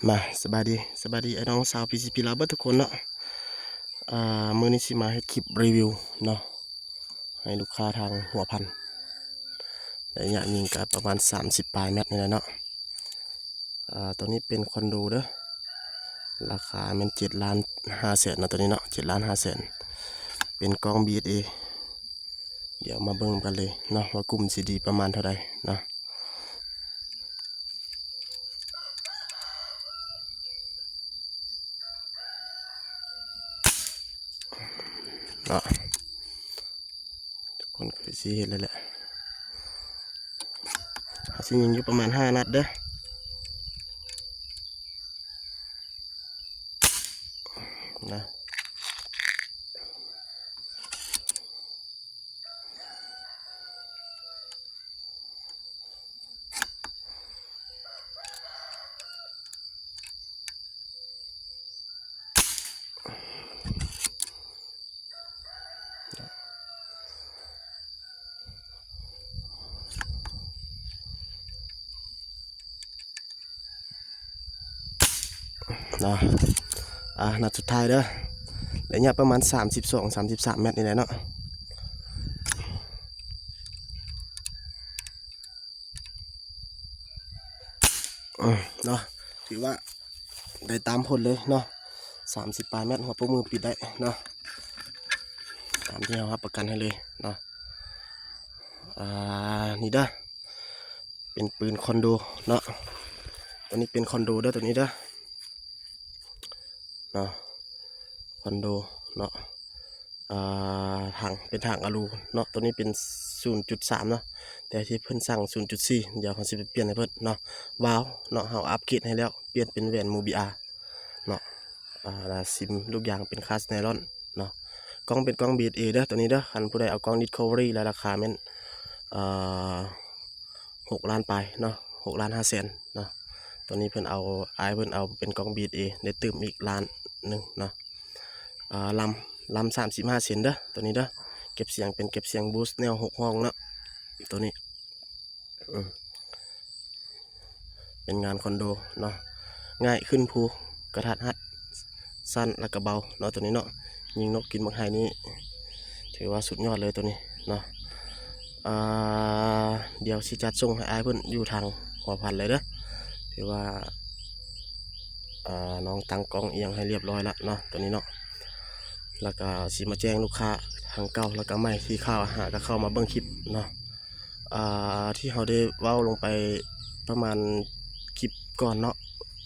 ມາ ສະບາຍດີ ສະບາຍດີອ້າຍນ້ອງຊາວ ພີຊີພີ ລາວເບິດທຸກຄົນເນາະ. ອ່າ ມື້ນີ້ຊິມາເຮັດຄລິບຣີວິວເນາະ ໃຫ້ລູກຄ້າທາງຫົວພັນ ໄລຍະຍິງກະປະມານສາມສິບປາຍແມັດນີ້ແຫຼະເນາະ. ອ່າ ໂຕນີ້ເປັນຄອນໂດເດີ ລາຄາແມ່ນເຈັດລ້ານຫ້າແສນເນາະ ໂຕນີ້ເນາະ ເຈັດລ້ານຫ້າແສນ ເປັນກ້ອງບີເອສເອ. ດຽວມາເບິ່ງນຳກັນເລີຍເນາະ ວ່າກຸ່ມຊິດີປະມານເທົ່າໃດເນາະ. ເນາະ ທຸກຄົນຄືຊິເຫັນແລ້ວແຫຼະ ເຮົາຊິຍິງຢູ່ປະມານຫ້ານັດເດີ ນະ. ເນາະ ອ່າ ນັດສຸດທ້າຍເດີ ໄລຍະປະມານສາມສິບສອງ ສາມສິບສາມແມັດນີ້ແຫຼະເນາະ. ເນາະ ຖືວ່າໄດ້ຕາມຜົນເລີຍເນາະ ສາມສິບປາຍແມັດ ຫົວໂປ້ມືປິດໄດ້ເນາະ ຕາມທີ່ເຮົາຮັບປະກັນໃຫ້ເລີຍເນາະ. ອ່າ ນີ້ເດີ ເປັນປືນຄອນໂດເນາະ ໂຕນີ້ເປັນຄອນໂດເດີ ໂຕນີ້ເດີ ເນາະ ຄອນໂດເນາະ. ອ່າ ຖັງເປັນຖັງອາລູເນາະ ໂຕນີ້ເປັນສູນຈຸດສາມເນາະ ແຕ່ທີ່ເພິ່ນສັ່ງສູນຈຸດສີ່ ດຽວເຮົາຊິໄປປ່ຽນໃຫ້ເພິ່ນເນາະ. ວາວເນາະ ເຮົາອັບເກຣດໃຫ້ແລ້ວ ປ່ຽນເປັນແຫວນໂມບີອາເນາະ. ອ່າ ລະຊິມລູກຢາງເປັນຄາສໄນລອນເນາະ. ກ້ອງເປັນກ້ອງບີເອສເອເດີ ໂຕນີ້ເດີ ຄັນຜູ້ໃດເອົາກ້ອງດິສຄັຟເວີຣີ ລະລາຄາແມ່ນ ເອີ ຫົກລ້ານປາຍເນາະ ຫົກລ້ານຫ້າແສນເນາະ. ໂຕນີ້ເພິ່ນເອົາ ອ້າຍເພິ່ນເອົາເປັນກ້ອງບີເອສເອ ໄດ້ຕື່ມອີກລ້ານໜຶ່ງເນາະ. ອ່າ ລຳ ລຳສາມສິບຫ້າເຊັນເດີ ໂຕນີ້ເດີ ເກັບສຽງເປັນເກັບສຽງບູສແນວຫົກຫ້ອງເນາະ ໂຕນີ້ ເປັນງານຄອນໂດເນາະ ງ່າຍຂຶ້ນພູ ກະທັດຮັດ ສັ້ນ ແລ້ວກະເບົາເນາະ ໂຕນີ້ເນາະ. ຍິງນົກກິນໝາກໄຮນີ້ ຖືວ່າສຸດຍອດເລີຍໂຕນີ້ເນາະ. ອ່າ ດຽວຊິຈັດສົ່ງໃຫ້ອ້າຍເພິ່ນຢູ່ທາງຫົວພັນເລີຍເດີ ຖືວ່າ ອ່າ ນ້ອງຕັ້ງກ້ອງອີ່ຫຍັງໃຫ້ລຽບຮ້ອຍລະເນາະ ໂຕນີ້ເນາະ. ແລ້ວກະຊິມາແຈ້ງລູກຄ້າທັງເກົ່າ ແລ້ວກະໃໝ່ທີ່ເຂົ້າຫາ ກະເຂົ້າມາເບິ່ງຄລິບເນາະ. ອ່າ ທີ່ເຮົາໄດ້ເວົ້າລົງໄປປະມານຄລິບກ່ອນເນາະ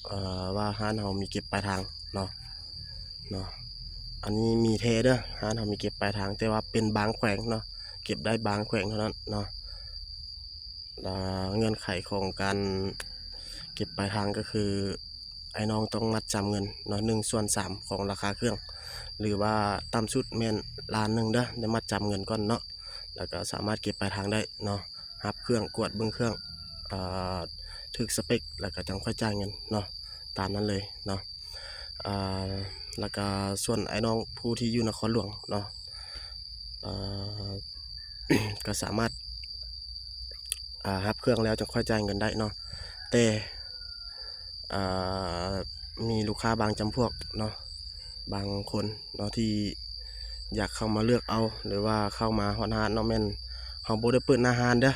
ເອີ ວ່າຮ້ານເຮົາມີເກັບປາຍທາງເນາະ ເນາະ. ອັນນີ້ມີແທ້ເດີ ຮ້ານເຮົາມີເກັບປາຍທາງ ແຕ່ວ່າເປັນບາງແຂວງເນາະ ເກັບໄດ້ບາງແຂວງເທົ່ານັ້ນເນາະ. ແລະ ເງື່ອນໄຂຂອງການເກັບປາຍທາງກໍຄື ອ້າຍນ້ອງຕ້ອງມັດຈຳເງິນເນາະ ໜຶ່ງສ່ວນສາມຂອງລາຄາເຄື່ອງ ຫຼືວ່າຕ່ຳສຸດແມ່ນລ້ານໜຶ່ງເດີ ໄດ້ມັດຈຳເງິນກ່ອນເນາະ ແລ້ວກໍສາມາດເກັບປາຍທາງໄດ້ເນາະ. ຮັບເຄື່ອງ ກວດເບິ່ງເຄື່ອງ ເອີ ຖືກສະເປັກ ແລ້ວກໍຈັ່ງຄ່ອຍຈ່າຍເງິນເນາະ ຕາມນັ້ນເລີຍເນາະ. ເອີ ແລ້ວກໍສ່ວນອ້າຍນ້ອງຜູ້ທີ່ຢູ່ນະຄອນຫຼວງເນາະ ເອີ ກໍສາມາດ ອ່າ ຮັບເຄື່ອງແລ້ວຈັ່ງຄ່ອຍຈ່າຍເງິນໄດ້ເນາະ. ແຕ່ ອ່າ ມີລູກຄ້າບາງຈຳພວກເນາະ ບາງຄົນເນາະ ທີ່ຢາກເຂົ້າມາເລືອກເອົາ ຫຼືວ່າເຂົ້າມາຮອດຮ້ານເນາະ ແມ່ນເຮົາບໍ່ໄດ້ເປີດໜ້າຮ້ານເດີ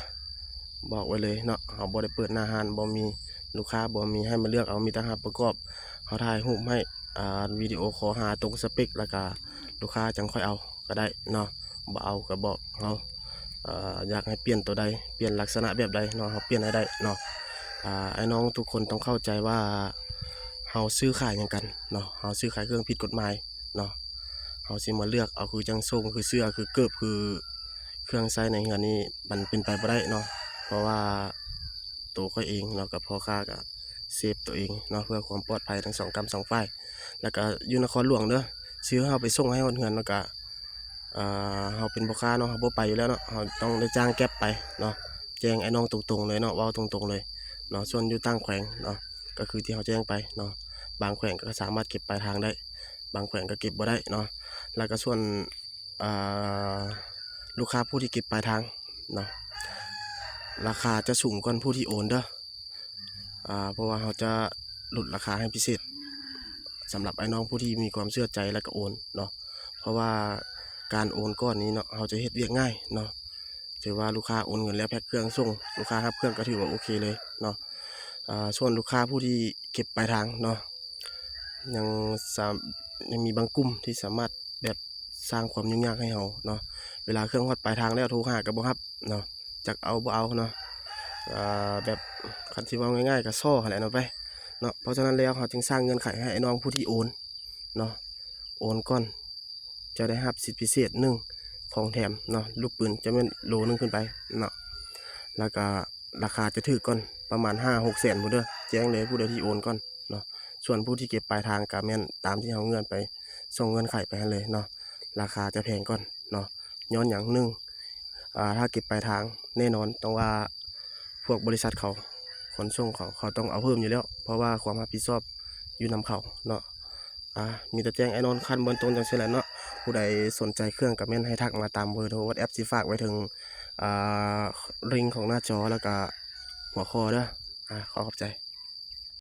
ບອກໄວ້ເລີຍເນາະ ເຮົາບໍ່ໄດ້ເປີດໜ້າຮ້ານ ບໍ່ມີລູກຄ້າ ບໍ່ມີໃຫ້ມາເລືອກເອົາ ມີແຕ່ຮັບປະກອບ ເຮົາຖ່າຍຮູບໃຫ້ ອ່າ ວິດີໂອຄໍຫາຕົງສະເປັກ ແລ້ວກະລູກຄ້າຈັ່ງຄ່ອຍເອົາ ກໍໄດ້ເນາະ ບໍ່ເອົາກໍບອກເຮົາ ເອີ ຢາກໃຫ້ປ່ຽນໂຕໃດ ປ່ຽນລັກສະນະແບບໃດເນາະ ເຮົາປ່ຽນໃຫ້ໄດ້ເນາະ. ອ່າ ອ້າຍນ້ອງທຸກຄົນຕ້ອງເຂົ້າໃຈວ່າ ເຮົາຊື້ຂາຍຫຍັງກັນເນາະ ເຮົາຊື້ຂາຍເຄື່ອງຜິດກົດໝາຍເນາະ. ເຮົາຊິມາເລືອກເອົາຄືຈັ່ງໂສ້ງ ຄືເສື້ອ ຄືເກີບ ຄືເຄື່ອງໃຊ້ໃນເຮືອນນີ້ ມັນເປັນໄປບໍ່ໄດ້ເນາະ ເພາະວ່າໂຕຂ້ອຍເອງເນາະ ກັບພໍ່ຄ້າກໍເຊບໂຕເອງເນາະ ເພື່ອຄວາມປອດໄພທັງສອງກ້ຳສອງຝ່າຍ. ແລ້ວກະຢູ່ນະຄອນຫຼວງເດີ ຊື້ເຮົາໄປສົ່ງໃຫ້ຮອດເຮືອນ ແລ້ວກະ ເອີ ເຮົາເປັນພໍ່ຄ້າເນາະ ເຮົາບໍ່ໄປຢູ່ແລ້ວເນາະ ເຮົາຕ້ອງໄດ້ຈ້າງແກັບໄປເນາະ ແຈ້ງອ້າຍນ້ອງຕົງໆເລີຍເນາະ ເວົ້າຕົງໆເລີຍເນາະ. ສ່ວນຢູ່ຕ່າງແຂວງເນາະ ກໍຄືທີ່ເຮົາແຈ້ງໄປເນາະ ບາງແຂວງກໍສາມາດເກັບປາຍທາງໄດ້ ບາງແຂວງກໍເກັບບໍ່ໄດ້ເນາະ. ແລ້ວກໍສ່ວນ ອ່າ ລູກຄ້າຜູ້ທີ່ເກັບປາຍທາງເນາະ ລາຄາຈະສູງກວ່າຜູ້ທີ່ໂອນເດີ ອ່າ ເພາະວ່າເຮົາຈະ ຫຼຸດລາຄາໃຫ້ພິເສດ ສຳລັບອ້າຍນ້ອງຜູ້ທີ່ມີຄວາມເຊື່ອໃຈແລ້ວກໍໂອນເນາະ ເພາະວ່າການໂອນກ່ອນນີ້ເນາະ ເຮົາຈະເຮັດວຽກງ່າຍເນາະ ຖືວ່າລູກຄ້າໂອນເງິນແລ້ວແພັກເຄື່ອງສົ່ງ ລູກຄ້າຮັບເຄື່ອງກໍຖືວ່າໂອເຄເລີຍເນາະ. ອາ ສ່ວນລູກຄ້າຜູ້ທີ່ເກັບປາຍທາງເນາະ ຍັງສາ ຍັງມີບາງກຸ່ມທີ່ສາມາດແບບສ້າງຄວາມຫຍຸ້ງຍາກໃຫ້ເຮົາເນາະ ເວລາເຄື່ອງຮອດປາຍທາງແລ້ວໂທຫາກໍບໍ່ຮັບເນາະ ຈັກເອົາບໍ່ເອົາເນາະ ອາ ແບບ ຄັນຊິເວົ້າງ່າຍໆກໍສໍ້ຫັ້ນແຫຼະເນາະໄປເນາະ. ເພາະສະນັ້ນແລ້ວເຮົາຈຶ່ງສ້າງເງື່ອນໄຂໃຫ້ອ້າຍນ້ອງຜູ້ທີ່ໂອນເນາະ ໂອນກ່ອນ ຈະໄດ້ຮັບສິດພິເສດ ໜຶ່ງ ຂອງແຖມເນາະ ລູກປືນຈະແມ່ນໂລໜຶ່ງຂຶ້ນໄປເນາະ ແລ້ວກະລາຄາຈະຖືກກ່ອນປະມານຫ້າຫົກແສນພຸ້ນເດີ ແຈ້ງເລີຍຜູ້ໃດທີ່ໂອນກ່ອນເນາະ. ສ່ວນຜູ້ທີ່ເກັບປາຍທາງກະແມ່ນຕາມທີ່ເຮົາເງື່ອນໄປ ສົ່ງເງື່ອນໄຂໄປຫັ້ນເລີຍເນາະ ລາຄາຈະແພງກ່ອນເນາະ. ຍ້ອນຫຍັງ? ໜຶ່ງ ອາ ຖ້າເກັບປາຍທາງແນ່ນອນຕ້ອງວ່າພວກບໍລິສັດເຂົາ ຂົນສົ່ງເຂົາ ເຂົາຕ້ອງເອົາເພີ່ມຢູ່ແລ້ວ ເພາະວ່າຄວາມຮັບຜິດຊອບຢູ່ນຳເຂົາເນາະ. ອາ ມີແຕ່ແຈ້ງອ້າຍນ້ອງຂັ້ນເບື້ອງຕົ້ນຈັ່ງຊີ້ແຫຼະເນາະ. ຜູ້ໃດສົນໃຈເຄື່ອງກໍແມ່ນໃຫ້ທັກມາຕາມເບີໂທ WhatsApp ຊິຝາກໄວ້ເທິງ ອາ ລິງຂອງໜ້າຈໍ ແລ້ວກະຫົວຂໍ້ເດີ. ອາ ຂໍຂອບໃຈ.